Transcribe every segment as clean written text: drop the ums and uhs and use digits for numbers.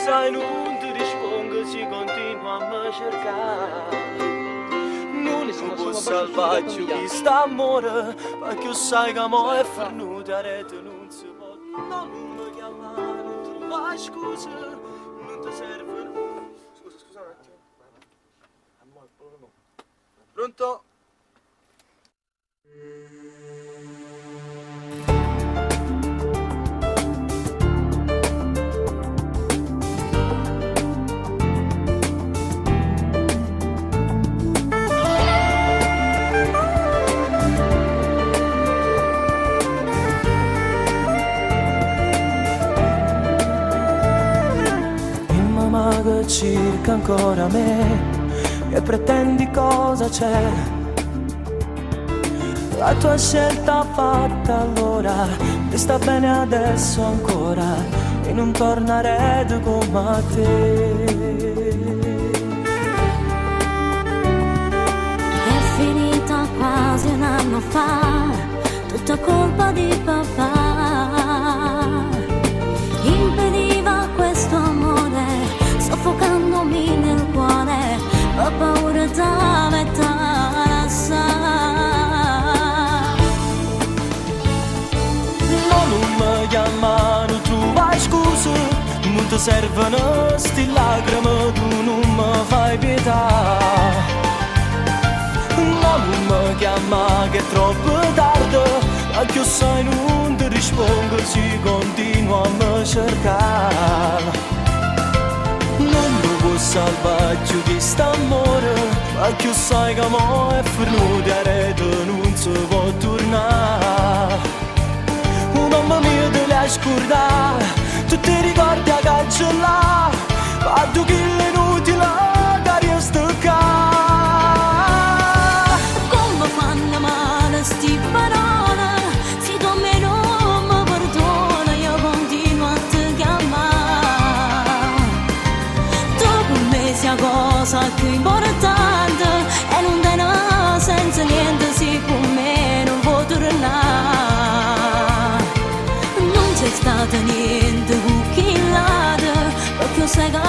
sai nun ti rispondo si continua a me cercare. Nun può salvarci quest'amore, perché sai che mo è venuta a rete non si può. No, non mi chiamare, non trovare scusa, non ti serve. Scusa, scusa un attimo. Pronto? Mamma che cerca ancora me e pretendi cosa c'è. La tua scelta fatta allora ti sta bene adesso ancora e non tornare come a te. È finita quasi un anno fa, tutta colpa di papà. Impediva questo amore, soffocandomi nel cuore, ho paura da metà No, non mi chiamano, tu vai scusa, non ti servono sti lacrime, tu non mi fai pietà. No, non mi chiama che è troppo tardi, perché sai non ti rispondo si continua a me cercare. Non mi può salvare più quest'amore, perché sai che mo è venuta a rete non si può tornare. Un uomo mio te l'hai scordare, tu ti ricordi a cancellare, ma tu che è inutile che resta qua. Come fanno male sti parole, se tu a me non mi perdona, io continuo a te chiamare. Tu per me sia cosa più importante e non te ne senza niente se con me non può tornare. Non c'è stato niente con chi l'ha, perché sai che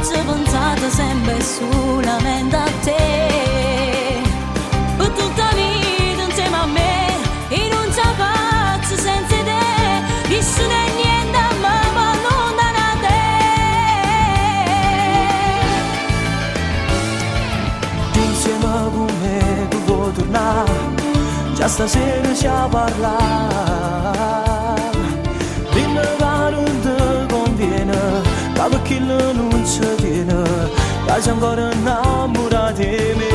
ci ho pensato sempre solamente a te. Per tutta vita insieme a me, e non ci faccio senza te, nessuno e niente mi può allontanare da te. Insieme con me tu vuoi tornare, già stasera ci a parlare. Dimmi che non ti conviene, che perché non ci tiene, che sei ancora innamorato di me.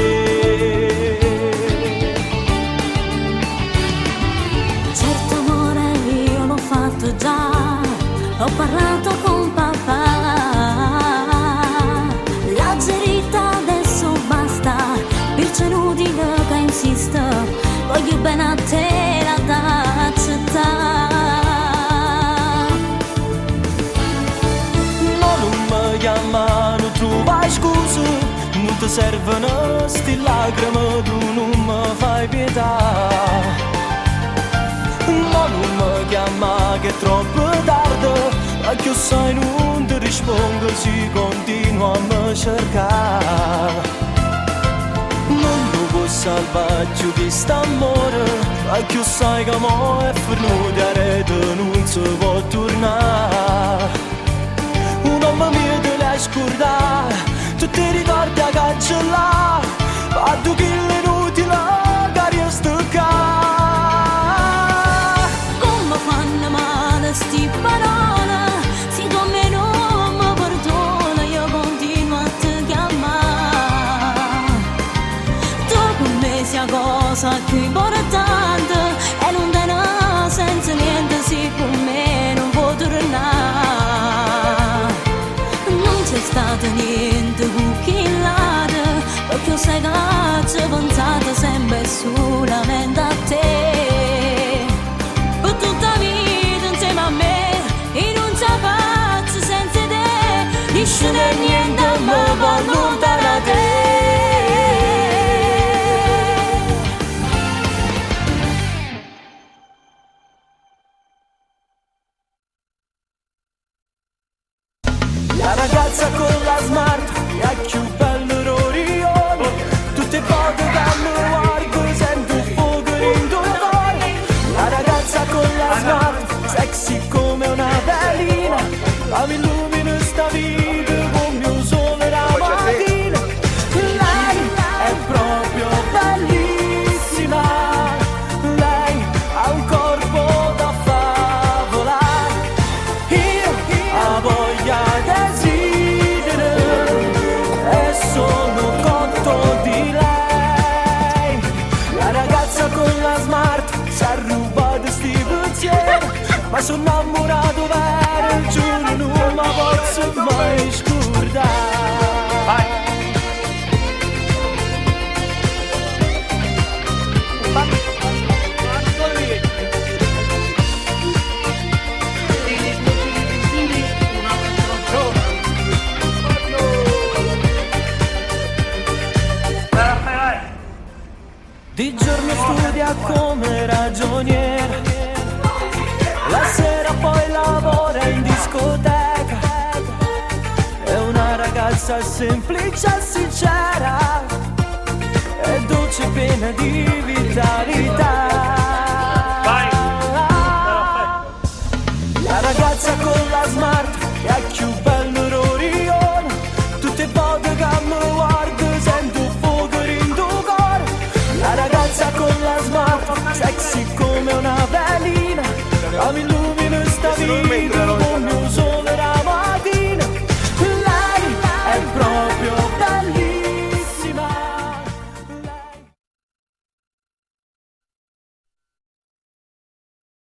Certo amore io l'ho fatto già, ho parlato con papà. La gerita adesso basta, perché è inutile che insisto, voglio bene a te la da accettare. No, non mi chiamano, trovai scusa, non ti servono sti lacrime, tu non mi fai pietà. No, non mi chiama che è troppo tardi, perché sai non ti rispondo si continua a me cercare. Non mi può salvare più quest'amore, perché sai che mo è venuta a rete non si può tornare. Un uomo mio te l'hai scordare, tu ti ricordi a cancellare, ma tu che è inutile che resta qua. Come fanno male sti parole, se tu a me non mi perdona, io continuo a te chiamare. Tu per me sia cosa più importante e non te ne senza niente se con me non può tornare. Non c'è stato niente con chi l'ha, perché sai che ci ho pensato sempre solamente a te. Per tutta vita insieme a me, e non ci faccio senza te, nessuno e niente mi può allontanare da te. La ragazza So' 'nnammurato vero, giuro nun m' 'a pozzo mai scurdà. Vai. Di giorno studia come ragioniere, la sera poi lavora in discoteca. È una ragazza semplice e sincera, è dolce e piena di vitalità.